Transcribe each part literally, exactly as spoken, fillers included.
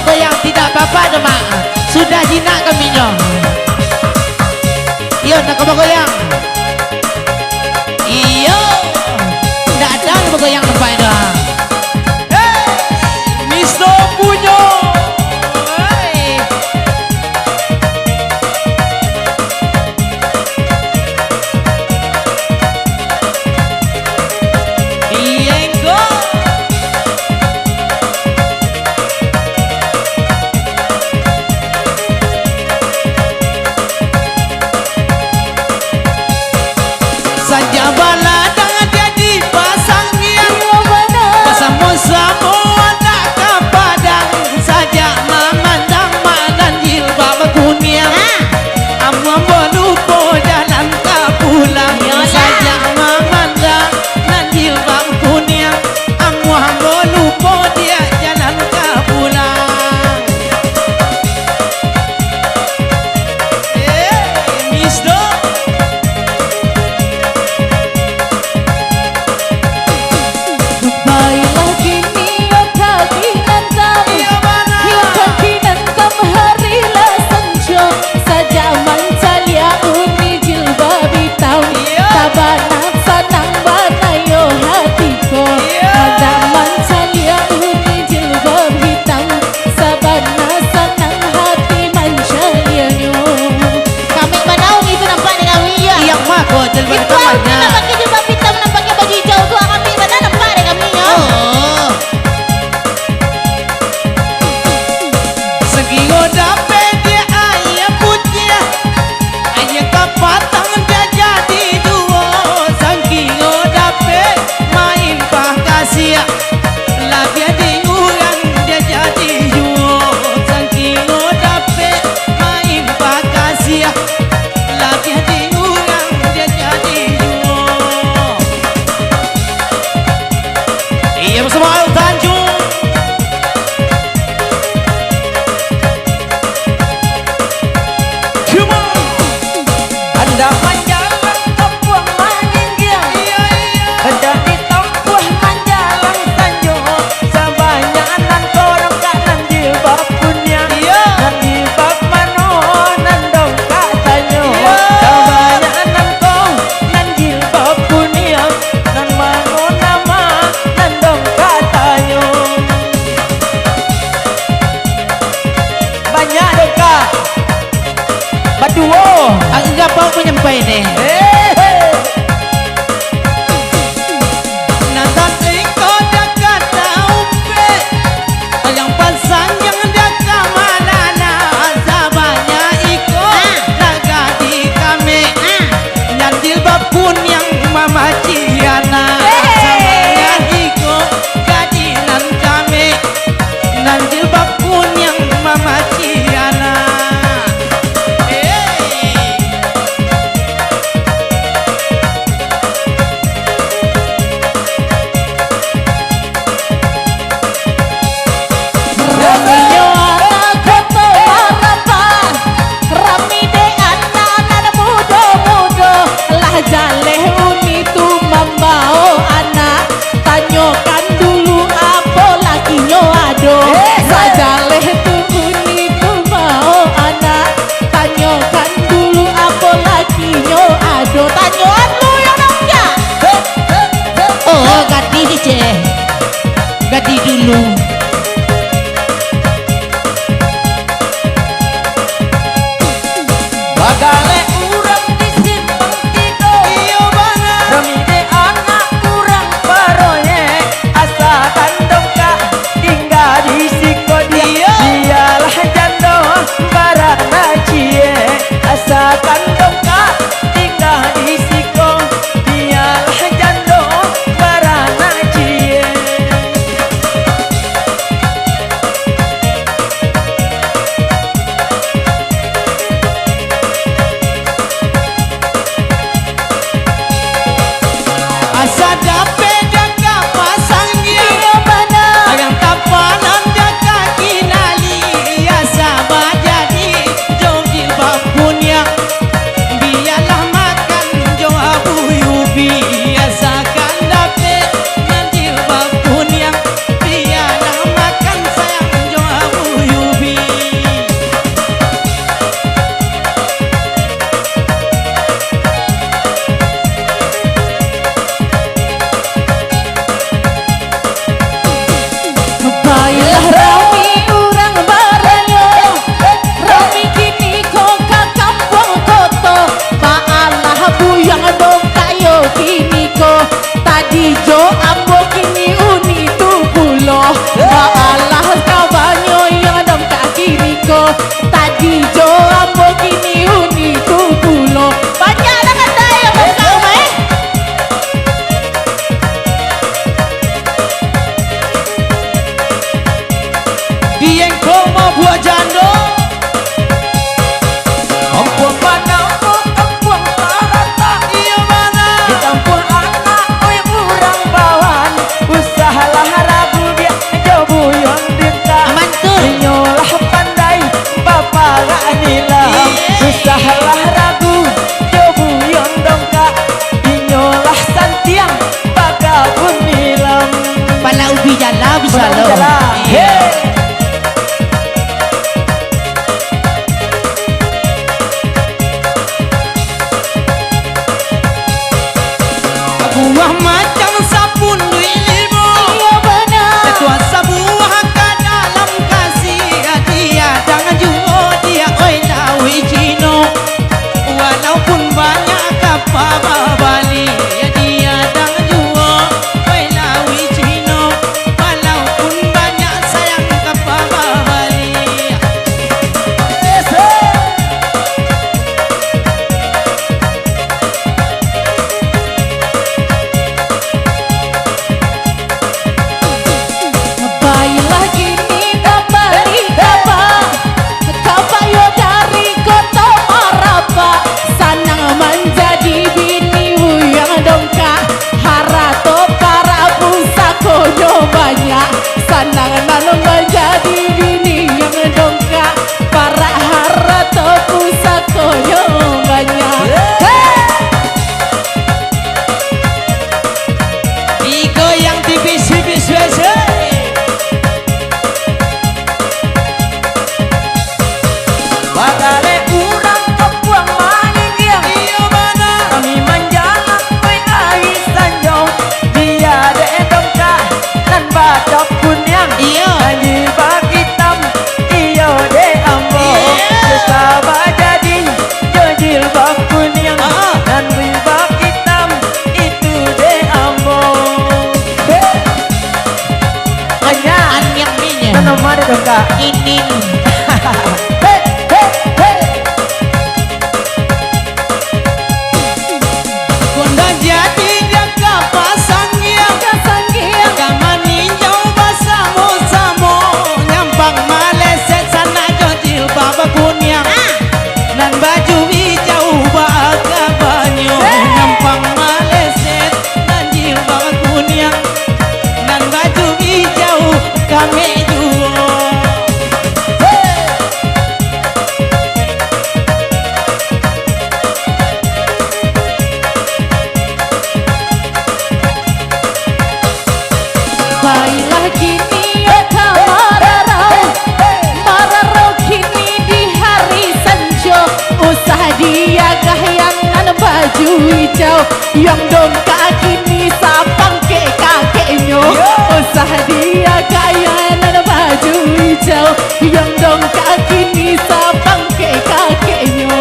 Goyang tidak apa-apa doh, Mak. Sudah jinak kaminyo. Iyo, nak ka bagoyang. Iyo. Ndak ado nan bagoyang nampak doh. Hei, Mister Punyo. Hei. Iyengko. Sajak baladang jadi pasangiang. Iyo, bana. Basamo-samo anak ka Padang. Sajak mamandang mak nan jilbab kuniang. Ah. Amuah ambo lupo jalan ka pulang. Iyolah. Sajak mamandang nan jilbab kuniang, amuah ambo lupo diak jalan ka pulang. Eh, Miss Do. Baiklah kini, yo kaki nan tam. Iyo, bana. Yo kaki nan tam, hari lah sanjo. Sajak mancaliak uni jilbab itam. Iyo. Tabana sanang bana yo hati ko. Iyo. Sajak mancaliak uni jilbab itam. Sabana sanang hati mancaliaknyo. Kamik bana uni tu nampak di kami, yo. Iyo, mah ko, jilbab itam banyak. Itu uni nan pakai jilbab itam, nan pakai baju ijau tu, kamik bana nampak di kami, yo. Oh. Sangkiro dapek di aia putiah, aia kapatang dia jadi juo. Sangkiro dapek main pakasiah, labiah di urang dia jadi juo. Sangkiro dapek main pakasiah, labiah di urang dia jadi juo. Iyo, basamo Al Tanjung. Come on. Handak manjalang tampuah maninggiang. Iyo, iyo. Handak ditampuah manjalang sanjo. Sabanyak nan korong ka nan jilbab kuniang. Iyo. Nan jilbab mano nan dong ka tanyo. Iyo. Sabanyak nan ko nan jilbab kuniang. Nan mano nama nan dong ka tanyo. Banyak dong ka. Baduo. Angga pau manyampai ne. Eh. Nan tantiko dakek tampek. Panjang pasanjang dakek malana. Sabanyak iko. Ah. Nan gadih kami. Ah. Nan jilbab kuniang mamaci anak. Hei. Sabanyak iko gadih nan kami, nan jilbab kuniang mamaci anak. Hei. Raminyo anak Koto Marapa, rami dek anak nan mudo-mudo, lah jaleh uni tu mambao anak, tanyokan dulu apo lakinyo ado. Eh, sajaleh Pababali, ya diadang juo, wai lawi Cino, walaupun banyak sayang ka pababali. Baiklah kini nan bali kaba, kabayo dari Koto Marapa, sanang manjadi bini urang dongkak, harato parak pusakonyo banyak, sanang nan manjadi bini urang dongkak, parak harato pusakonyo banyak. Hei! Digoyang tipis-tipis, weh, weh. Bagaleh urang kampuang maninggiang. Iyo, bana. Kami manjalang, weh, ari sanjo. Dia dek dongkak nan bacok kuniang. Iyo. Nan jilbab itam, iyo dek ambo. Iyo. Susah bajadi, jo jilbab kuniang. Ah. Nan jilbab itam, itu dek ambo. Hei. Anya. Aniang minyo. Nan nomor tu, Kak. Ining. Hei, hei, hei. Gondang jadi jaka pasanggiang. Pasanggiang. Ka maninjau basamo-samo. Nyampang maleset sanak jo jilbab kuniang. Ah. Nan baju ijau bakabanyo. Hei. Nyampang maleset nan jilbab kuniang, nan baju ijau kamek juo. Hei! Baiklah kini yo ka mararau, mararau kini di hari sanjo, usah diagah yang nan baju ijau. Yang dongkak kini sapangkek kakeknyo. Yo. Usah diagak yang nan baju ijau. Yang dongkak kini sapangkek kakeknyo.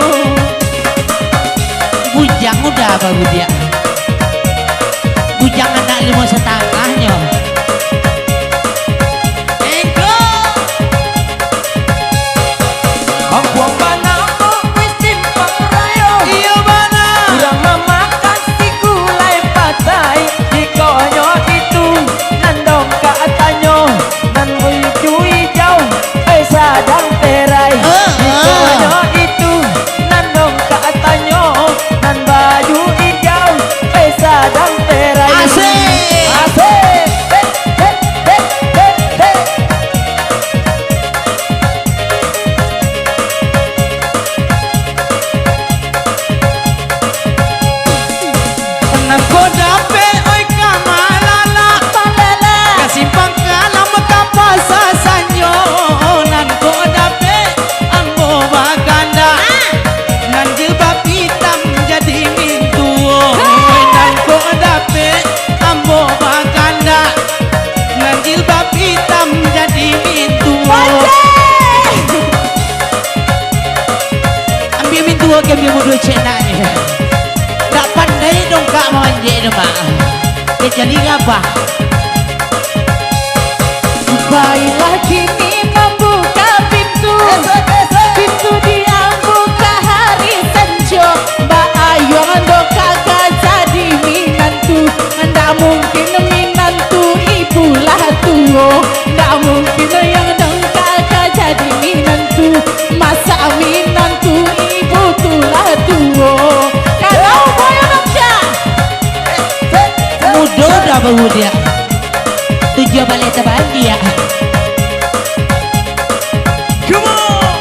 Bujang udah baru dia. Bujang anak limo satangahnyo. Engko. Kampuang banamo wis simpang rayo. Iyo bana. Urang mamakan si gulai patai. Dikonyo itu nan dongkak tanyo, nan baju ijau, eh, sadang perai. Ah, ah. Dikonyo itu nan dongkak tanyo, nan baju ijau, eh, sadang perai. Asik. Asik. Hei, hei, hei, hei, hei. Nan ko dapek, oi, ka malala. Malala. Ka simpang kalam ka pasa sanjo. Nan ko dapek, ambo bakandak. Ah. Nan jilbab itam jadi mintuo. Hei. Nan ko dapek, ambo bakandak. Nan jilbab itam jadi mintuo. Pacik! Ambiak mintuo ka ambiak mudo cek nak ni. Ndak pandai dongkak mamanjek tu, Mak. Kecuali ngapa? Baiklah kini mambuka pintu. Esok, esok. Pintu diambuka hari sanjo. Baayuang dongkak ka jadi minantu. Ndak mungkin minantu ibu lah tuo. Ndak mungkin yang dongkak ka jadi minantu. Masa minantu ibu tu lah tuo. Kalau boy dongkak. Mudo dah baru dia. Tujuah baleh tabaliak. Come on.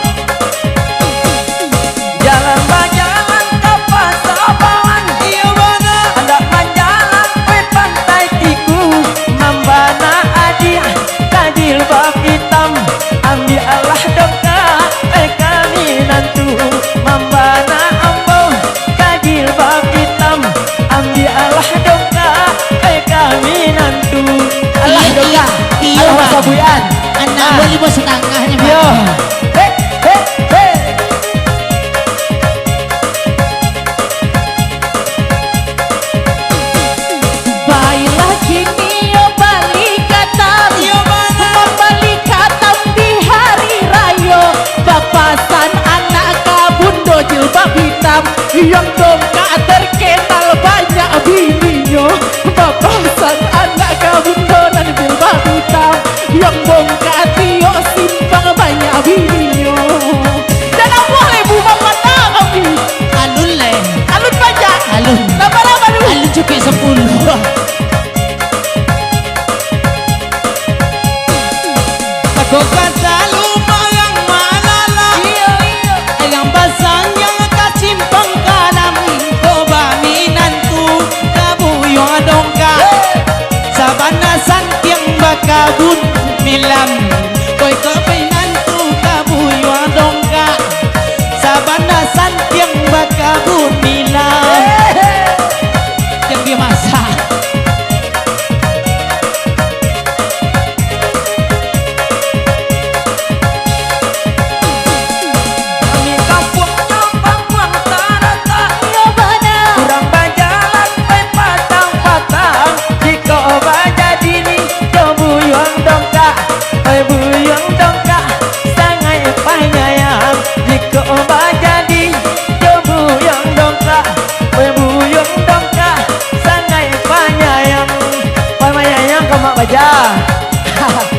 Jalan bajalan ka pasa bawang. Iyo bana. Andak manjalan ka Pantai Tiku. Mambana adiak ka jilbab itam. Ambiaklah dongkak, eh, ka minantu. Mambana ambo ka jilbab itam. Ambiaklah dongkak, eh, ka minantu. Alah, iyo, dongkak. Iyo, iyo, alah, Bang. Masa buian. Anak, ah, ambo limo satangah ni, Bang. Iyo. Hei, hei, hei. Yang dongkak terkenal banyak bininyo, bapasan anak ka bundo nan jilbab itam. Yang dongkak tiok simpang banyak bininyo. Jan amuah lai bubuak mata kami. Alun lai. Alun banyak. Alun. Napa-napa dulu? Alun cukuik sapuluah. Takok kata lu marang malala. Iyo, iyo. Yang basanyang ka simpang kanan, ko baminantu ka buyuang dongkak. Sabana santiang bakabun milam. Koi ko minantu ka buyuang dongkak. Sabana santiang bakabun milam. Yang dia masak. Kami kampuang Nyampang taratak. Iyo bana. Urang bajalan pai patang-patang. Jikok bajadi ni, jo buyuang dongkak. Pai buyuang dongkak, sangaik panyayang. Jikok bajadi, jo buyuang dongkak. Pai buyuang dongkak, sangaik panyayang. Pai manyayang ka mak baja.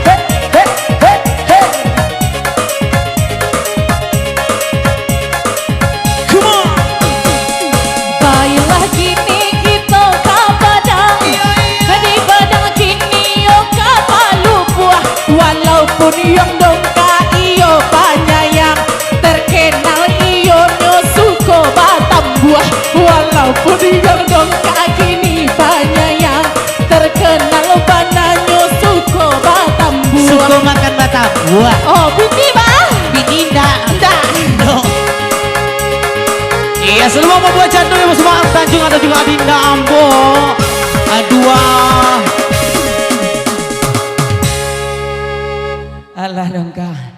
Hei, hei, hei, hei. Come on. Baiklah kini kito ka Padang. Iyo, iyo. Di Padang kini yo ka balubuah. Walaupun yang dongkak iyo panyayang, terkenal iyo nyo suko batambuah. Walaupun yang dongkak kini panyayang, terkenal bana nyo suko batambuah. Suko makan batambuah. Oh, bini, bah? Bini ndak. Ndak. Ndak. Iya, saluruah pambuah cando yang basumaam Tanjuang atau juga Adinda Ambo. Aduah. Alah, dongkak.